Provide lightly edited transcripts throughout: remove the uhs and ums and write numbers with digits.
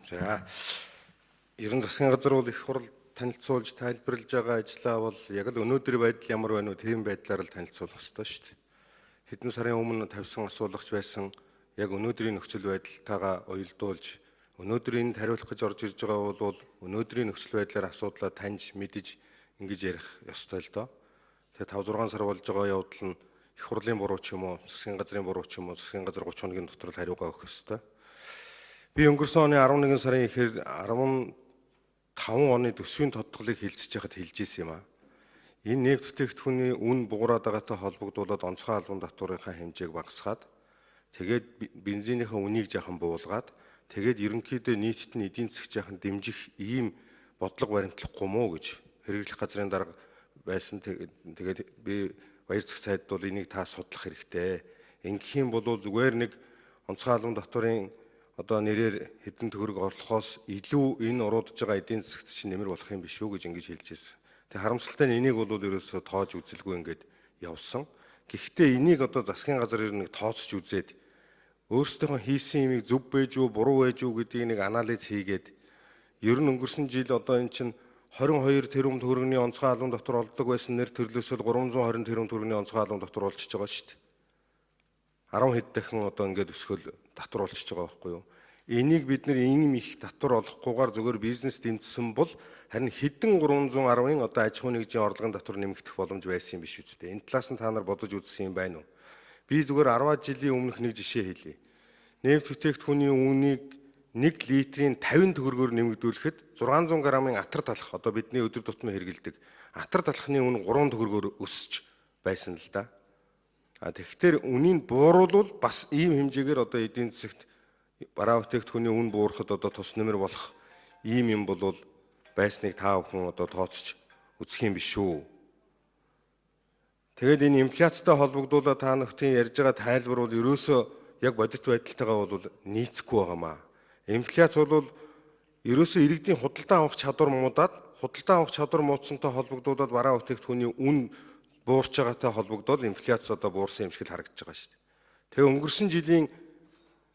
За, ерөн засгийн газар бол их хурал танилцуулж тайлбарлаж байгаа ажлаа бол яг л өнөөдрийн байдал ямар байна вэ, тийм байдлаар л танилцуулах ёстой шүү дээ. Хэдэн сарын өмнө тавьсан асуулагч байсан яг өнөөдрийн нөхцөл байдалтайгаа уялдуулж өнөөдөр энд хариулах гэж орж ирж байгаа бол өнөөдрийн нөхцөл байдлаар асуудлаа таньж мэдэж ингэж ярих ёстой л доо. Тэгээ 5 6 сар болж байгаа явдал нь их хурлын буруу ч юм уу, засгийн газрын буруу ч юм уу, засгийн газар 30 хоногийн дотор л хариугаа өгөх ёстой. Би өнгөрсөн оны 11 сарын ихээр 15 оны төсвийн тодтголыг хилцэж байхад хэлж ирсэн юм аа. Энэ нефть бүтээгдэхүүний үн буураад байгаатай холбогдуулаад онцгой албан татварынхаа хэмжээг багасгаад тэгээд бензинийхээ үнийг жаахан буулгаад тэгээд ерөнхийдөө нийтэд нь эдийн засаг жаахан дэмжих ийм бодлого баримтлахгүй мó гэж хэрэглэх газрын дарга байсан. Тэгээд би баяр зэх сайд бол энийг та судлах хэрэгтэй. Ингэх юм бол зүгээр нэг онцгой албан татварын одоо нэрээр хэдэн төгрөг орлохоос илүү энэ уруудж байгаа эдийн засагт чинь нэмэр болох юм биш үү гэж ингэж хэлж ирсэн. Тэг харамсалтай нь энийг бол ерөөсөө тоож үзэлгүй ингээд явсан. Гэхдээ энийг одоо засгийн газар ер нь нэг тооцож үзээд өөрсдийнхөө хийсэн юмыг зөв байж үү, буруу байж үү гэдгийг нэг анализ хийгээд ер нь өнгөрсөн жил одоо эн чинь 22 тэрбум төгрөгийн онцгой албан татвар олдог байсан нэр төрлөөсөө 320 тэрбум төгрөгийн онцгой албан татвар олчиж байгаа шүү дээ. 10 хэд дахин одоо ингээд өсгөл татвар олчиж байгаа байхгүй юу? Энийг бид нэр ийм их татвар олохгүйгээр зүгээр бизнес дэмжсэн бол харин хэдэн 310-ын одоо аж ахуйн нэгжийн орлогын татвар нэмэгдэх боломж байсан юм биш үстэй. Энэ талаас нь та нар бодож үзсэн юм байна уу? Би зүгээр 10 жилийн өмнөх нэг жишээ хэлье. Нефть бүтээгдэхүүний үнийг 1 литрийн 50 төгрөгөөр нэмэгдүүлэхэд 600 грамын атар талах одоо бидний өдөр тутмын хэрэглэдэг атар талхны үн 3 төгрөгөөр өсөж байсан л да. А тэгэхээр үнийг бууруулвал бас ийм хэмжээгээр одоо эдийн засагт бараа бүтээгдэхүүний үн буурахад одоо тус нэмэр болох ийм юм бол байсныг та бүхэн одоо тооцож үзэх юм биш үү? Тэгээд энэ инфляцтай холбогдуулаад та нөхдийн ярьж байгаа тайлбар бол ерөөсөө яг бодит байдалтайгаа бол нийцэхгүй байгаамаа. Инфляц бол ерөөсөө иргэдийн худалдан авах чадвар муудаад худалдан авах чадвар муудсантай холбогдуулаад бараа бүтээгдэхүүний үн буурч байгаатай холбогдоод инфляц одоо буурсан юм шиг л харагдаж байгаа шүү дээ. Тэгээ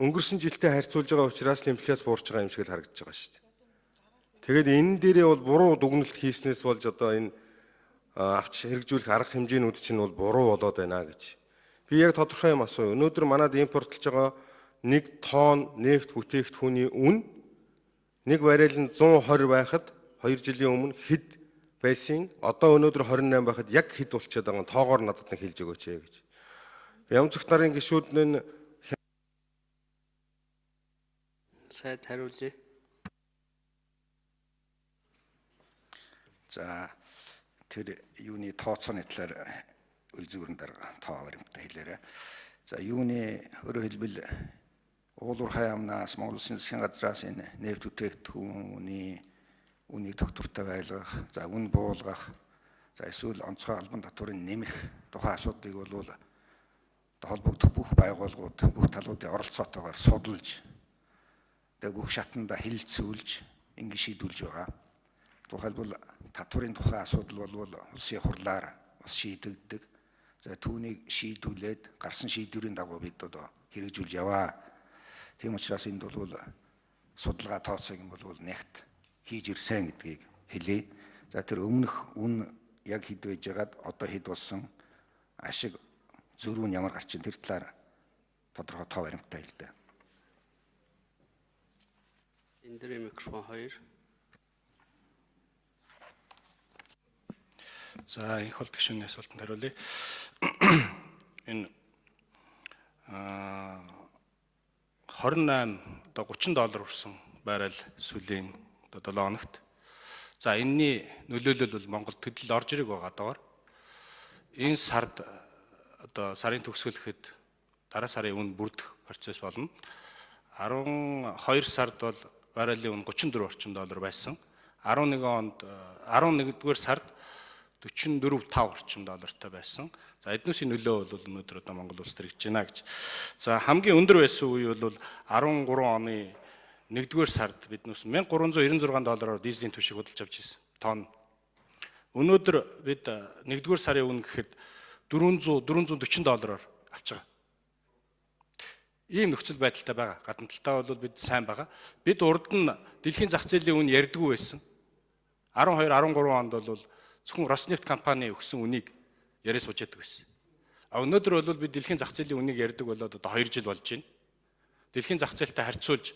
өнгөрсөн жилтэй харьцуулж байгаа учраас инфляц буурч байгаа юм шиг л харагдаж байгаа шүү дээ. Тэгээд энэ дээрээ бол буруу дүгнэлт хийснээс болж одоо энэ авч хэрэгжүүлэх арга хэмжээнүүд чинь бол буруу болоод байна гэж. Би яг тодорхой юм асууя. Өнөөдөр манад импортлж байгаа 1 тонн нефть бүтээгдэхүүний үн нэг баррел нь 120 байхад 2 жилийн өмнө хэд байсан, одоо өнөөдөр 28 байхад яг хэд болчиход байгаа нь тоогоор надад нэг хэлж өгөөч гэж. Ямцогт нарын гишүүд нь сайд хариулъя. За, тэр юуны тооцооны талаар өлзүүрэн дарга тоо баримттай хэлээрэй. За, юуны өөрөөр хэлбэл Уулуурхай яамнаас Монгол Улсын засгийн газраас энэ нефть бүтээгдэхүүний үнийг тогтвортой байлгах, за үн буулгах, за эсвэл онцгой албан татварын нэмэх тухай асуудлыг бол холбогдох бүх байгууллагууд, бүх талуудын оролцоотойгоор судалж, тэгээ бүх шатанда хилцүүлж ингэ шийдвүлж байгаа. Тухайлбал татварын тухай асуудал бол улсын хурлаар бас шийдэгддэг. За түүнийг шийдвүлээд гарсан шийдвэрийн дагуу бид одоо хэрэгжүүлж яваа. Тийм учраас энд бол судалгаа тооцоог юм бол нягт хийж ирсэн гэдгийг хэлье. За тэр өмнөх үн яг хэд байж байгаад одоо хэд болсон ашиг зөрүү нь ямар гарч ин тэр талаар тодорхой тоо баримттай хэлдэг. Энэ дээр микрофон 2. За, инх бол гишүүний асуултанд хариулъя. Энэ 28 одоо 30 доллар хүрсэн баррел сүүлийн одоо 7 хоногт. За, энэний нөлөөлөл бол Монголд төдөл орж ирэх байгаа доор. Энэ сард одоо сарын төгсгөлөхэд дараа сарын үн бүрдэх процесс болно. 12 сард бол баррелийн үн 34 орчим доллар байсан. 11 онд 11-р сард 44.5 орчим доллартай байсан. За, эднүсийн нөлөө бол өнөөдөр одоо Монгол улс төр гэж байна гэж. За, хамгийн өндөр байсан үе бол 13 оны 1-р сард биднээс 1396 доллараар дизелийн түвшийг худалдаж авч ирсэн. Тонн. Өнөөдөр бид 1-р сарын үн гэхэд 400 440 доллараар авч байгаа. Ийм нөхцөл байдалтай байгаа. Гадна талдаа бол бид сайн байгаа. Бид урд нь дэлхийн зах зээлийн үн ярьдгүй байсан. 12 13 онд бол зөвхөн Роснефть компани өгсөн үнийг яриа сууж яддаг байсан. А өнөөдөр бол бид дэлхийн зах зээлийн үнийг ярьдаг болоод одоо 2 жил болж байна. Дэлхийн зах зээлтэй харьцуулж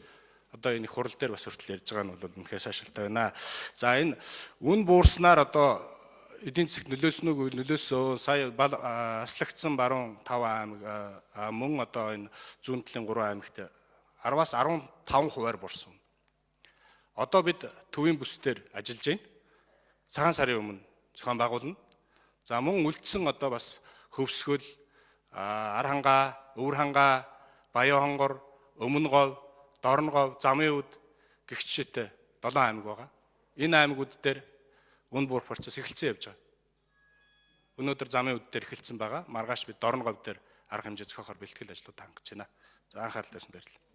одоо энэ их хурал дээр бас хүртэл ярьж байгаа нь бол үнэхээр сайшилтай байна. За энэ үн буурснаар одоо эдийн засагт нөлөөлсөн үү нөлөөсөө сая аслагдсан баруун 5 аймаг мөн одоо энэ зүүн талын 3 аймагт 10-аас 15 хувиар буурсан. Одоо бид төвийн бүс дээр ажиллаж байна. Цагаан сарын өмнө зохион байгуулна. За мөн үлдсэн одоо бас Хөвсгөл, Архангаа, Өвөрхангаа, Баян хонгор, Өмнө говь, Дорно говь, Замын үд гэх жишээтэй 7 аймаг байгаа. Энэ аймагуд дээр үн буурах процесс эхэлсэн явж байгаа. Өнөөдөр Замын үд дээр эхэлсэн байгаа. Маргааш бид Дорно говь дээр арга хэмжээ зохиохоор бэлтгэл ажлууд хангаж байна. За анхаарал тавьсан баярлалаа.